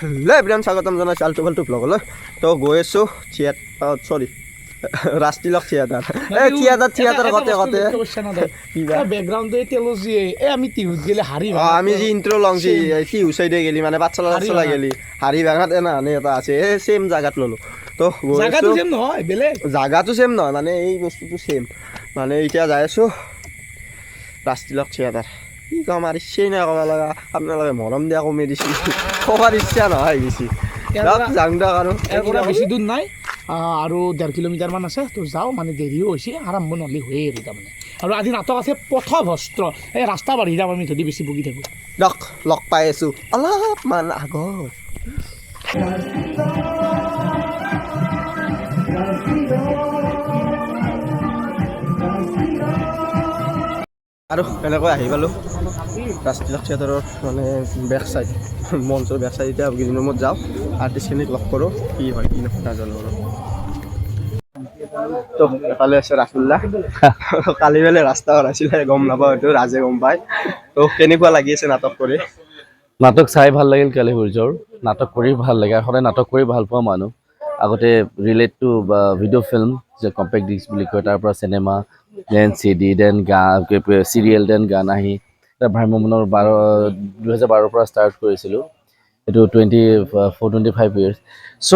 Hello' everyone, স্বাগতম জনাইছোঁ আল্টু ফাল্টু ভ্লগলৈ। তো গৈ আছোঁ থিয়েটাৰ, চৰি, ৰাজতিলক থিয়েটাৰ। এই থিয়েটাৰ থিয়েটাৰ কতে কতে কিবা বেকগ্ৰাউণ্ডটো এই তেলৰ যি, এই আমি টিহুত গেলে হাৰি আমি যি ইণ্ট্ৰ লওঁ যি টিহু চাইডে গেলি, মানে পাঠশালা চাঠশালা গেলি, হাৰি ভাঙাত এনাহানে এটা আছে, এই ছেম জাগাত ল'লোঁ। তো গৈ জাগাটো আছোঁ। চেম নহয়, বেলেগ। জাগাটো ছেম নহয়, মানে এই বস্তুটো ছেম। মানে এতিয়া যাই আছোঁ ৰাজতিলক থিয়েটাৰ। কি ক'ম আৰু, ইচ্ছাই নাই ক'ব লগা। আপোনালোকে মৰম দিয়া কমি দিছে, ক'বাৰ ইচ্ছা নহয় বেছি। যাং দিয়ক আৰু। ইয়াৰ পৰা বেছি দূৰ নাই আৰু 1.5 কিলোমিটাৰমান আছে। তো যাওঁ, মানে দেৰিও হৈছে, আৰম্ভ নহ'লে হয়েই আৰু তাৰমানে। আৰু আজি নাটক আছে পথভস্ত্ৰ। এই ৰাস্তা বাঢ়ি যাম আমি যদি বেছি বকি থাকোঁ। দিয়ক, লগ পাই আছোঁ অলপমান আগত। আৰু এনেকৈ আহি পালোঁ ৰাজতিলক থিয়েটাৰৰ মানে বেক চাইড, মঞ্চৰ বেক চাইড। এতিয়া গ্ৰীণ ৰুমত যাওঁ, আৰ্টিষ্টখিনিক লগ কৰোঁ। কি হয় কি নহয় নাজানো আৰু। তো এফালে আছে ৰাতুল্লা। কালি বেলে ৰাস্তা হেৰাইছিলে, গম নাপাওঁ, এইটো ৰাজে গম পায়। তো কেনেকুৱা লাগি আছে নাটক কৰি? নাটক চাই ভাল লাগিল কালি সূৰ্যৰ। নাটক কৰি ভাল লাগে আৰু সদায় নাটক কৰি ভাল পোৱা মানুহ। আগতে ৰিলেট টু বা ভিডিঅ' ফিল্ম যে কম্পেক্ট ডিস্ক বুলি কয়, তাৰ পৰা চিনেমা, then CD, then গান, চিৰিয়েল, then গান আহি এতিয়া ভ্ৰাম্যমানৰ 2012ৰ পৰা ষ্টাৰ্ট কৰিছিলোঁ। এইটো 24, 25 years। চ'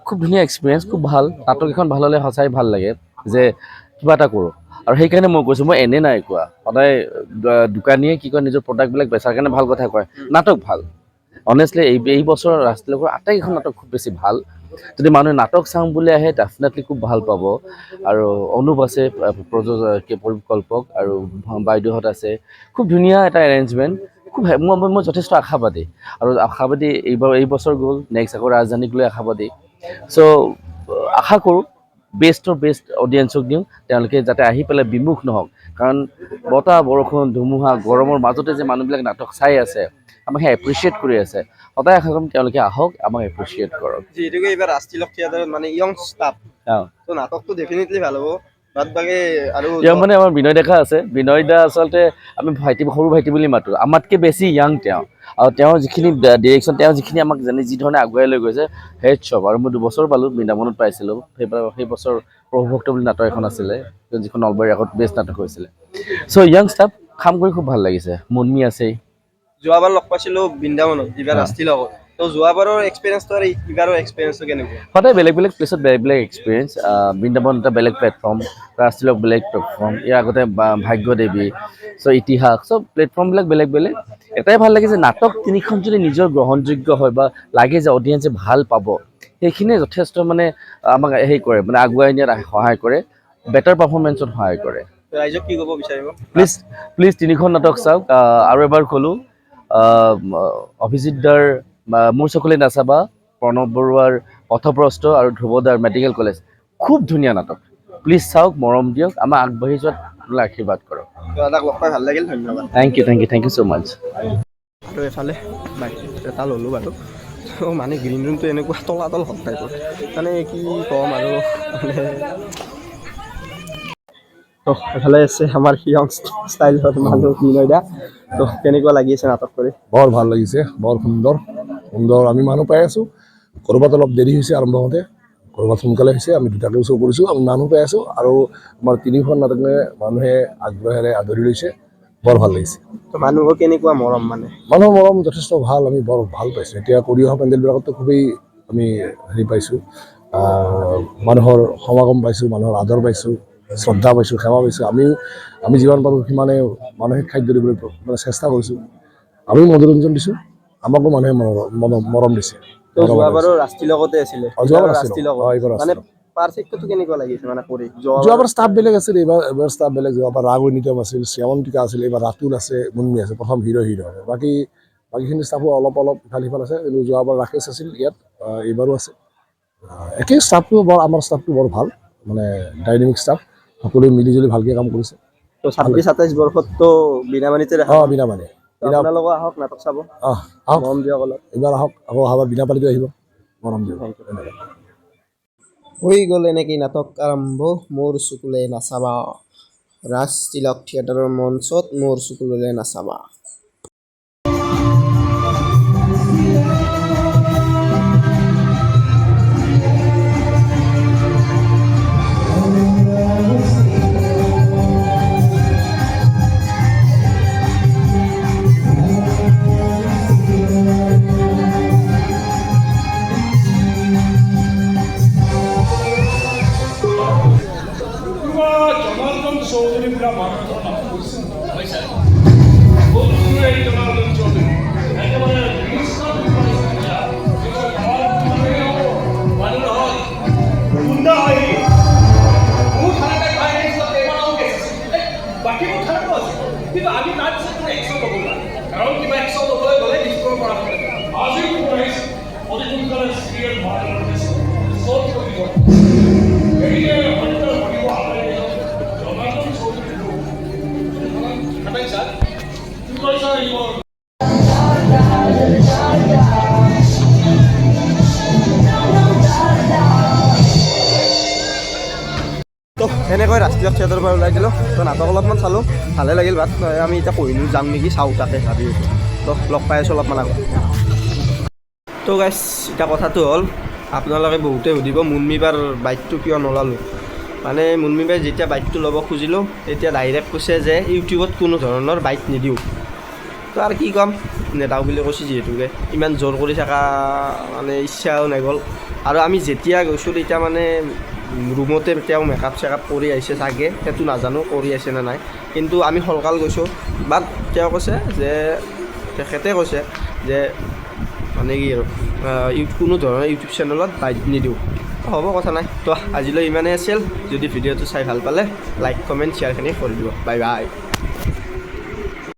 খুব ধুনীয়া এক্সপিৰিয়েঞ্চ, খুব ভাল। নাটক এখন ভাল হ'লে সঁচাই ভাল লাগে যে কিবা এটা কৰোঁ। আৰু সেইকাৰণে মই কৈছোঁ, মই এনেই নাই কোৱা। সদায় দোকানীয়ে কি কয়, নিজৰ প্ৰডাক্টবিলাক বেচাৰ কাৰণে ভাল কথা কয়। নাটক ভাল, অনেষ্টলি। এই বছৰ ৰাজতিলকৰ আটাইকেইখন নাটক খুব বেছি ভাল। যদি মানুহে নাটক চাওঁ বুলি আহে, ডেফিনেটলি খুব ভাল পাব। আৰু অনুপ আছে, প্ৰযোজক, পৰিকল্পক, আৰু বাইদেউহঁত আছে। খুব ধুনীয়া এটা এৰেঞ্জমেণ্ট। খুব মই যথেষ্ট আশাবাদী আৰু আশাবাদী। এইবাৰ, এই বছৰ গ'ল, নেক্সট আকৌ ৰাজধানীক লৈ আশাবাদী। চ' আশা কৰোঁ বেষ্টৰ বেষ্ট অডিয়েঞ্চক দিওঁ, তেওঁলোকে যাতে আহি পেলাই বিমুখ নহওক। কাৰণ বতাহ, বৰষুণ, ধুমুহা, গৰমৰ মাজতে যে মানুহবিলাক নাটক চাই আছে, আমাক সেই এপ্ৰিচিয়েট কৰি আছে, সদায় আশা কৰিম তেওঁলোকে আহক, আমাক এপ্ৰিচিয়েট কৰক। যিহেতুকে এইবাৰ ৰাজতিলক থিয়েটাৰত মানে য়ং ষ্টাফ, তো নাটকটো ডেফিনেটলি ভাল হ'ব। বাদ বাকী আৰু তেওঁ মানে আমাৰ বিনয় ডেকা আছে। বিনয় দা আচলতে আমি ভাইটি, সৰু ভাইটি বুলি মাতোঁ। আমাতকৈ বেছি য়াং তেওঁ আৰু তেওঁৰ যিখিনি ডিৰেকশ্যন, তেওঁ যিখিনি আমাক যেনে যি ধৰণে আগুৱাই লৈ গৈছে, সেই চব। আৰু মই 2 বছৰ পালোঁ, বৃন্দাবনত পাইছিলোঁ। সেই বছৰ প্ৰভুভক্ত বুলি নাটক এখন আছিলে, যিখন নলবাৰীৰ আগত বেষ্ট নাটক হৈছিলে। চ' য়াং ষ্টাফ, কাম কৰি খুব ভাল লাগিছে। মুন্মি আছেই। যোৱাবাৰ লগ পাইছিলোঁ বৃন্দাবনত, এইবাৰ ৰাজতিলকত। তো যোৱাবাৰৰ এক্সপিৰিয়েঞ্চটো আৰু এইবাৰৰ এক্সপিৰিয়েঞ্চটো কেনেকুৱা? সদায় বেলেগ বেলেগ প্লেচত বেলেগ বেলেগ এক্সপিৰিয়েঞ্চ। বৃন্দাবন এটা বেলেগ প্লেটফৰ্ম, ৰাজতিলক বেলেগ প্লেটফৰ্ম, ইয়াৰ আগতে ভাগ্যদেৱী, চ' ইতিহাস, চব প্লেটফৰ্মবিলাক বেলেগ বেলেগ। এটাই ভাল লাগে যে নাটক তিনিখন যদি নিজৰ গ্ৰহণযোগ্য হয় বা লাগে যে অডিয়েঞ্চে ভাল পাব, সেইখিনিয়ে যথেষ্ট মানে আমাক হেৰি কৰে, মানে আগুৱাই নিয়াত সহায় কৰে, বেটাৰ পাৰফৰ্মেঞ্চত সহায় কৰে। ৰাইজক কি ক'ব বিচাৰিব? প্লিজ প্লিজ, তিনিখন নাটক চাওক। আৰু এবাৰ ক'লোঁ, অভিজিত দাৰ বা মোৰ চকুলৈ নাচাবা, প্ৰণৱ বৰুৱাৰ পথভ্ৰষ্ট আৰু ধ্ৰুৱ দাৰ মেডিকেল কলেজ, খুব ধুনীয়া নাটক। প্লিজ চাওক, মৰম দিয়ক, আমাক আগবাঢ়ি যোৱাত আপোনালোকে আশীৰ্বাদ কৰক। দাদাক লগ পাই ভাল লাগিল, ধন্যবাদ। Thank you, thank you, thank you so much. আৰু এফালে বাইক এটা ল'লোঁ বাৰু। তো মানে গ্ৰীণ ৰুমটো এনেকুৱা তলাতল ঘৰ টাইপৰ, মানে কি ক'ম আৰু মানে। তো এফালে আছে আমাৰ য়ং ষ্টাইলৰ মানুহ বিনয় দা। তো কেনেকুৱা লাগি আছে নাটক কৰি? বৰ ভাল লাগিছে, বৰ সুন্দৰ সুন্দৰ। আমি মানুহ পাই আছোঁ। ক'ৰবাত অলপ দেৰি হৈছে আৰম্ভ হওঁতে, ক'ৰবাত সোনকালে হৈছে। আমি দুটাকে শ্ব' কৰিছোঁ, আমি মানুহ পাই আছোঁ আৰু আমাৰ তিনিখন নাটকে মানুহে আগ্ৰহেৰে আদৰি লৈছে। বৰ ভাল লাগিছে। তো মানুহৰ কেনেকুৱা মৰম মানে? মানুহৰ মৰম যথেষ্ট ভাল, আমি বৰ ভাল পাইছোঁ। এতিয়া কৰি অহা পেণ্ডেলবিলাকতো খুবেই আমি হেৰি পাইছোঁ, মানুহৰ সমাগম পাইছোঁ, মানুহৰ আদৰ পাইছোঁ, শ্ৰদ্ধা পাইছোঁ, সেৱা পাইছোঁ। আমিও আমি যিমান পাৰোঁ সিমানে মানসিক খাদ্য দিবলৈ মানে চেষ্টা কৰিছোঁ। আমিও মনোৰঞ্জন দিছোঁ, আমাকো মানুহে মৰম দিছে। তো যোৱাবাৰো ৰাজতিলকতে আছিলে? অ, যোৱাবাৰ আছিলে। ৰাজতিলকত। অ, এইবাৰ মানে আছিলে। পাৰ্থক্যটো কেনেকুৱা লাগিছে মানে কৰি? যোৱাবাৰ ষ্টাফ বেলেগ আছিল, এইবাৰ ষ্টাফ বেলেগ। যোৱাবাৰ ৰাগ ঐনিতম আছিল, শ্যামন্তিকা আছিল, এইবাৰ ৰাতুল আছে, মুন্মি আছে, প্ৰথম হিৰ' হিৰ'। বাকীখিনি ষ্টাফো অলপ অলপ ইফাল সিফাল আছে। কিন্তু যোৱাবাৰ ৰাকেশ আছিল ইয়াত, এইবাৰো আছে। একেই ষ্টাফটো। বৰ আমাৰ ষ্টাফটো বৰ ভাল, মানে ডাইনামিক ষ্টাফ। সকলোৱে মিলি জুলি ভালকৈ কাম কৰিছে। তো 26-27 বৰ্ষততো বীণাপাণিতে দেখা। বীণাপাণি। তো আপোনালোকো আহক নাটক চাব। আহক। মৰম দিয়ক অলপ। এইবাৰ আহক, আকৌ অহাবাৰ বীণাপাণিতো আহিব, মৰম দিব। ধন্যবাদ। হৈ গ'ল এনেকেই নাটক আৰম্ভ। মোৰ চকুলৈ নাচাবা, ৰাজ তিলক থিয়েটাৰৰ মঞ্চত মোৰ চকুলৈ নাচাবা। এনেকৈ ৰাষ্ট্ৰীয় থিয়েটাৰৰ পৰা ওলাই দিলোঁ। তো নাটক অলপমান চালোঁ, ভালে লাগিল। বাট আমি এতিয়া কহিনুৰ যাম নেকি চাওঁ, তাকে ভাবি আছোঁ। তো লগ পাই আছোঁ অলপমান আগত। তো গাইছ, এতিয়া কথাটো হ'ল, আপোনালোকে বহুতে সুধিব মুন্মী বাৰ বাইকটো কিয় নলালোঁ। মানে মুন্মী বাই যেতিয়া বাইকটো ল'ব খুজিলোঁ, তেতিয়া ডাইৰেক্ট কৈছে যে ইউটিউবত কোনো ধৰণৰ বাইক নিদিওঁ। তো আৰু কি ক'ম, নেদাওঁ বুলি কৈছে যিহেতুকে ইমান জোৰ কৰি থকা মানে ইচ্ছাও নগ'ল। আৰু আমি যেতিয়া গৈছোঁ, তেতিয়া মানে ৰুমতে তেওঁ মেকআপ চেকআপ কৰি আহিছে চাগে, সেইটো নাজানো কৰি আহিছে নে নাই, কিন্তু আমি সোনকাল গৈছোঁ। বাট তেওঁ কৈছে যে, তেখেতে কৈছে যে মানে কি আৰু কোনো ধৰণৰ ইউটিউব চেনেলত বাইক নিদিওঁ। হ'ব, কথা নাই। তো আজিলৈ ইমানেই আছিল। যদি ভিডিঅ'টো চাই ভাল পালে, লাইক, কমেণ্ট, শ্বেয়াৰখিনি কৰি দিব। Bye bye.